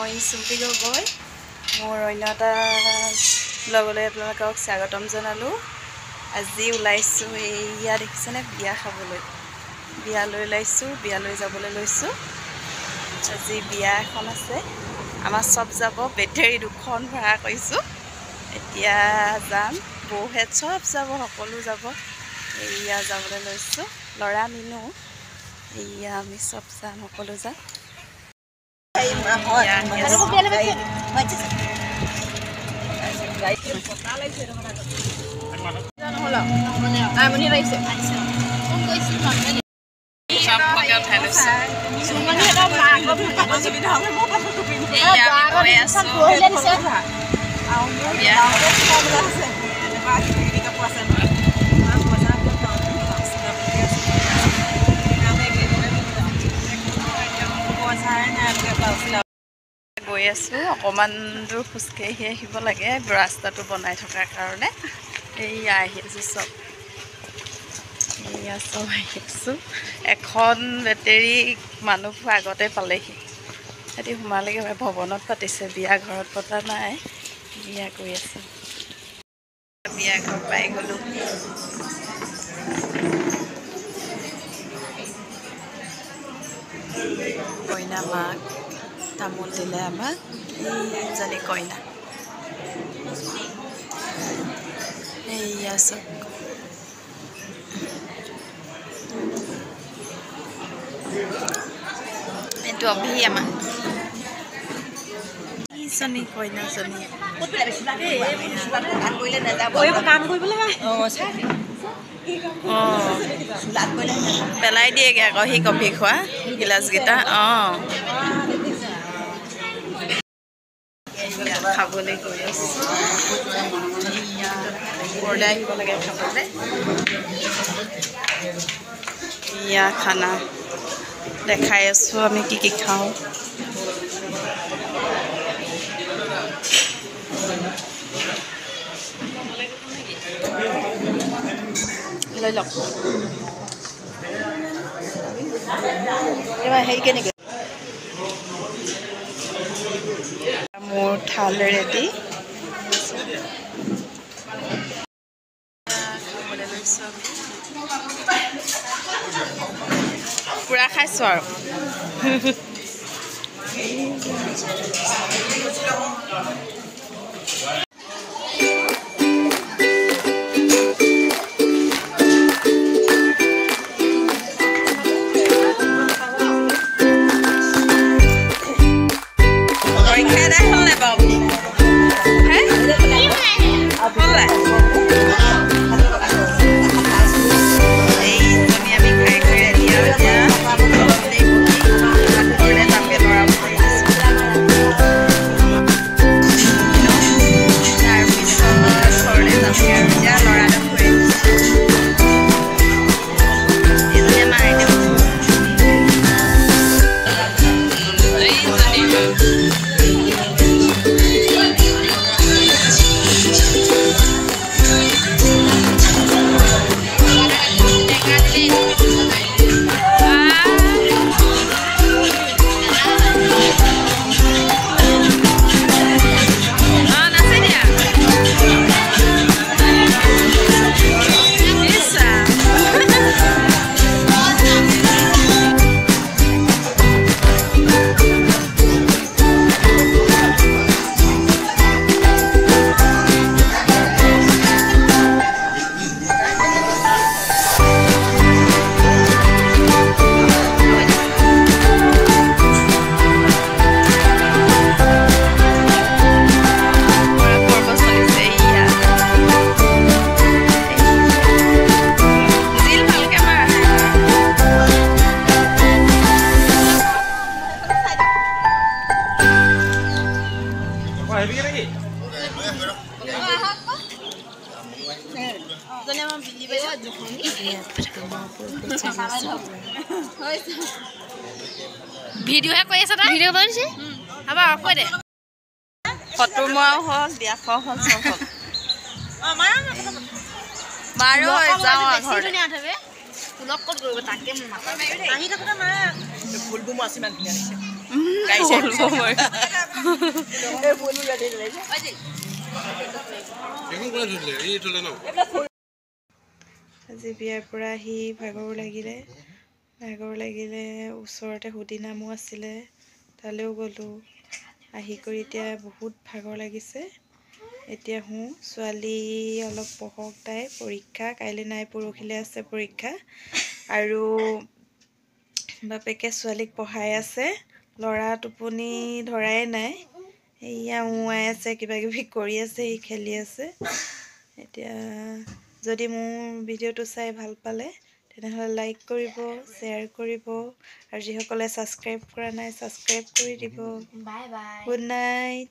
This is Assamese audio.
মই চুম্পী গগৈ মোৰ অন্য এটা ব্লগলৈ আপোনালোকক স্বাগতম জনালোঁ। আজি ওলাইছোঁ, এইয়া দেখিছেনে, বিয়া খাবলৈ, বিয়ালৈ ওলাইছোঁ, বিয়ালৈ যাবলৈ লৈছোঁ। আজি বিয়া এখন আছে, আমাৰ চব যাব, বেটেৰী দুখন ভাড়া কৰিছোঁ, এতিয়া যাম। বৌহেঁত চব যাব, সকলো যাব। এইয়া যাবলৈ লৈছোঁ, ল'ৰা নিনো, এইয়া আমি চব যাম, সকলো যাম। গৈ আছোঁ, অকণমান দূৰ খোজকাঢ়ি আহিব লাগে, ৰাস্তাটো বনাই থকাৰ কাৰণে। এইয়া আহি আছোঁ চব, এইয়া চব আহি আছোঁ। এখন বেটেৰী মানুহবোৰ আগতে পালেহি, সিহঁতি সোমালেগৈ। ভৱনত পাতিছে, বিয়া ঘৰত পতা নাই। বিয়া গৈ আছোঁ, বিয়া ঘৰ পাই গ'লোঁ। কইনা মাক তামোল দিলে আমাক, এইজনী কইনা। এইয়া চব এইটো অভি আমাৰ, এইজনী কইনাজনী। অঁ, পেলাই দিয়েগৈ আকৌ সি কফি খোৱা গিলাচকেইটা। অঁ, খাবলৈ গৈ আছোঁ, ঘৰলৈ আহিব লাগে খাবলৈ। এয়া খানা দেখাই আছোঁ আমি কি কি খাওঁ। লৈ লওক। হেৰি কেনেকৈ মোৰ থাল ৰেডি। খাবলৈ লৈছোঁ আমি, পূৰা খাইছোঁ আৰু। ভিডিঅ'হে কৰি আছে, ভিডিঅ' বনাইছে। কৈ দে। ফটো মৰাও হ'ল, বিয়া খোৱাও হ'ল, চব হ'ল। বাৰু যাওঁ ঘৰলৈ। ফুলক ক'ত কৰিব তাকে ফুলবোৰ। আজি বিয়াৰ পৰা আহি ভাগৰ লাগিলে, ভাগৰ লাগিলে। ওচৰতে সুদিনামো আছিলে, তালৈও গ'লোঁ। আহি কৰি এতিয়া বহুত ভাগৰ লাগিছে। এতিয়া শুওঁ। ছোৱালী অলপ পঢ়ক, তাই পৰীক্ষা কাইলৈ নাই, পৰহিলৈ আছে পৰীক্ষা। আৰু বাপেকে ছোৱালীক পঢ়াই আছে, ল'ৰা টোপনি ধৰাই নাই, এয়া উৱাই আছে, কিবা কিবি কৰি আছে, সি খেলি আছে। এতিয়া যদি মোৰ ভিডিঅ'টো চাই ভাল পালে তেনেহ'লে লাইক কৰিব, শ্বেয়াৰ কৰিব, আৰু যিসকলে ছাবস্ক্ৰাইব কৰা নাই ছাবস্ক্ৰাইব কৰি দিব। Bye bye, good night.